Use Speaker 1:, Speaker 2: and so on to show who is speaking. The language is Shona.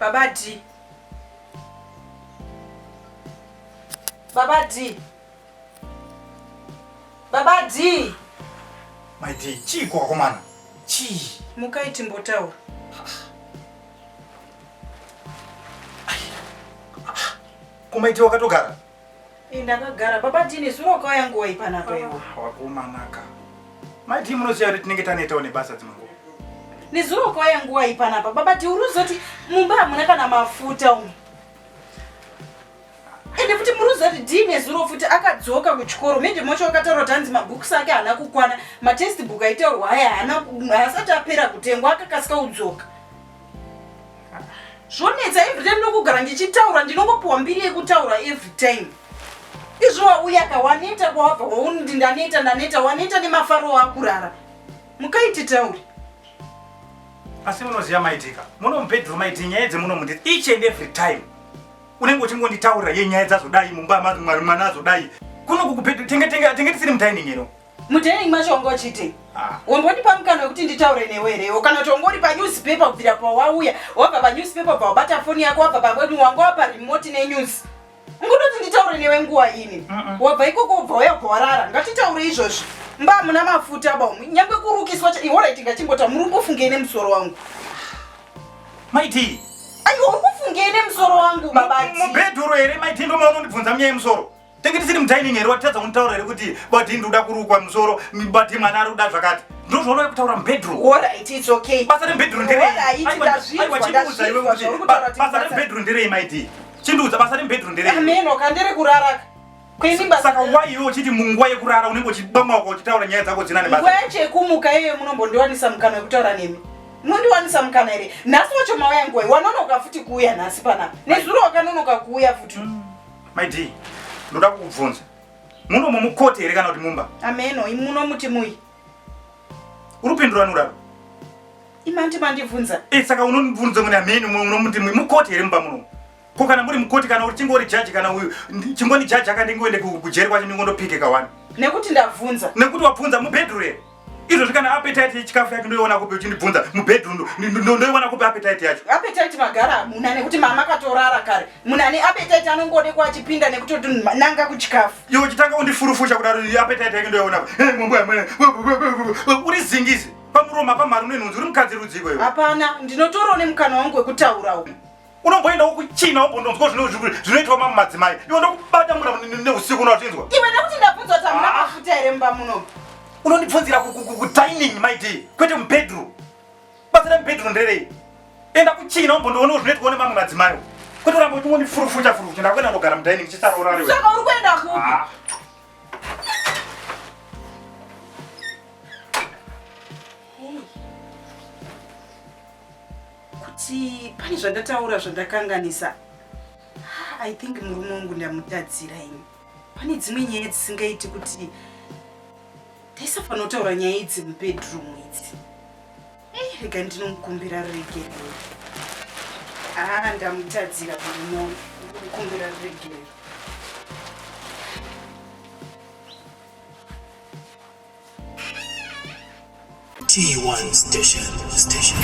Speaker 1: Baba D. Baba D. Baba D.
Speaker 2: My D, chiiko wakomana? Chii?
Speaker 1: Mukai timbotaura.
Speaker 2: Kumaiti wakatogara?
Speaker 1: Eh, ndakagara. Baba D, nezuro wakauya nguva ipanapa iwe.
Speaker 2: Ah, wakomanaka. Mai D munoziva kuti tinenge tanetawo nebasa dzimwe nguva.
Speaker 1: Nezuro wakauya nguva ipanapa. Baba D, uri kuzoti mumba hamuna kana mafuta umu. Ende futi muri kuzoti D nezuro futi akadzoka kuchikoro. Mende mocho akataura kuti hanzi mabooks ake haana kukwana. Matest book aitaurwa aya haana haasati apera kutengwa akakasika kudzoka. Zvonetsa every time ndokugara ndichitaura ndinongopiwa mbiri yekutaura every time. Izvo wauya ka waneta kwawabva waunoti ndaneta ndaneta waneta nemafaro wakurara. Mukai titaure.
Speaker 2: Asi munoziva maitika. Muno mubedroom maiti nyaya dzemuno mundi each and every time. Unenge uchingonditaurira ye nyaya dzazodai mumba mwana azodai. Kuno kukubedroom tenge tenge tenge tisiri mudining ino.
Speaker 1: Mudining macho wanga uchiitei?
Speaker 2: Ah.
Speaker 1: Wambondipa mukana wekuti nditaure newe here? Kana kuti wanga uri panewspaper kubvira pawauya, wabva panewspaper bva wabata foni yako, wabva paboni wanga wapa remote nenews. Ungodoti nditaure newe nguwa ini. Wabva ikoko wobva wauya ubva warara. Ngatitaure izvozvi. Mba hamuna mafuta ba umu. Nyangwe kurukiswa cha alright ngachimbota muri kufungei nemusoro wangu.
Speaker 2: Mai D.
Speaker 1: Aiwa uri kufungei nemusoro wangu baba D.
Speaker 2: Mubhedhuru here Mai D ndomaunondibvunza munyaya yemusoro. Tenge tisiri mudining here watadza kunditaura here kuti bati ndoda kurukwa musoro bati mwana ari kuda zvakati. Ndozvaunouya kutaura mubedroom.
Speaker 1: Alright, it's okay.
Speaker 2: Basa remubedroom nderei?
Speaker 1: Alright, ndazvinzwa,
Speaker 2: Aiwa, iwe
Speaker 1: ndazvinzwa
Speaker 2: kuti
Speaker 1: zvauri kutaura kuti
Speaker 2: basa
Speaker 1: basa-
Speaker 2: remubedroom nderei Mai D? Chindiudza basa remubedroom nderei?
Speaker 1: Ameno kandere kurara. Kweni basa.
Speaker 2: Saka why iwe uchiti munguva yekurara unenge uchibama uko uchitaura nyaya dzako dzina nebasa?
Speaker 1: Nguva yacho yekumuka iyoyo munombondiwanisa mukana wekutaura nemi. Munondiwanisa mukana here? Nhasi wacho mauya nguwai? Wanonoka futi kuuya nhasi panapa. Nezuro wakanonoka kuuya futi.
Speaker 2: Mai D, ndoda kukubvunza. Muno mumukoti here kana kuti mumba?
Speaker 1: Ameno, muno muti mui.
Speaker 2: Uri kupindura nuraro?
Speaker 1: Imanti mandibvunza.
Speaker 2: Eh, saka unondibvunza mune ameno munomuti mui mukoti here mumba muno? Ko kana muri mukoti kana uri chingori judge kana uyu chingoni judge akandingoende kujeri kwacho ndingondopike kawani.
Speaker 1: Nekuti ndabvunza.
Speaker 2: Nekuti wabvunza mubedroom here? Izvozvi kana appetite yechikafu yacho ndoiwana kupi uchindibvunza mubedroom ndoiwana kupi appetite yacho?
Speaker 1: Appetite magara hamuna nekuti mama akatorara kare. Munhu ane appetite anongoonekwa achipinda nekutoti nanga kuchikafu.
Speaker 2: Iwe uchitanga kundifurufusha kudaro appetite yake ndoiwana kupi? Eh, mambo amwe. Uri zingizi pamuromo pamari unenhunzi uri mukadzi rudziko iwe.
Speaker 1: Hapana, ndinotorawo nemukana wangu wekutaura uyu.
Speaker 2: Unomboendawo kuchina wombondonzwa zvinoitwa mamwe madzimai. Iwe ndokubata mura neusiku unozvinzwa.
Speaker 1: Iwe nekuti ndabvunzwa kuti hamuna
Speaker 2: Ah.
Speaker 1: mafuta here mumba muno.
Speaker 2: Unondibvunzira kudining my dear, kwete mubedroom. Basa remubedroom nderei? Enda kuchina wombondoona zvinoitwa nemamwe madzimai. Kwete uramba uchingondifurufucha furufucha ndakuenda ndogara mudining chisarora iwe.
Speaker 1: Saka uri kuenda kupi?
Speaker 2: Ah.
Speaker 1: Kuti pane zvandataura zvandakanganisa. Ah, I think murume wangu ndamutadzira ini. Pane dzimwe nyaya dzisingaiti kuti taisafanira kutaura nyaya idzi mubedroom idzi. Eh, rega ndinomukumbira ruregerero. Ah, ndamutadzira murume wangu. Ndinomukumbira ruregerero.
Speaker 3: T1 Station. Station.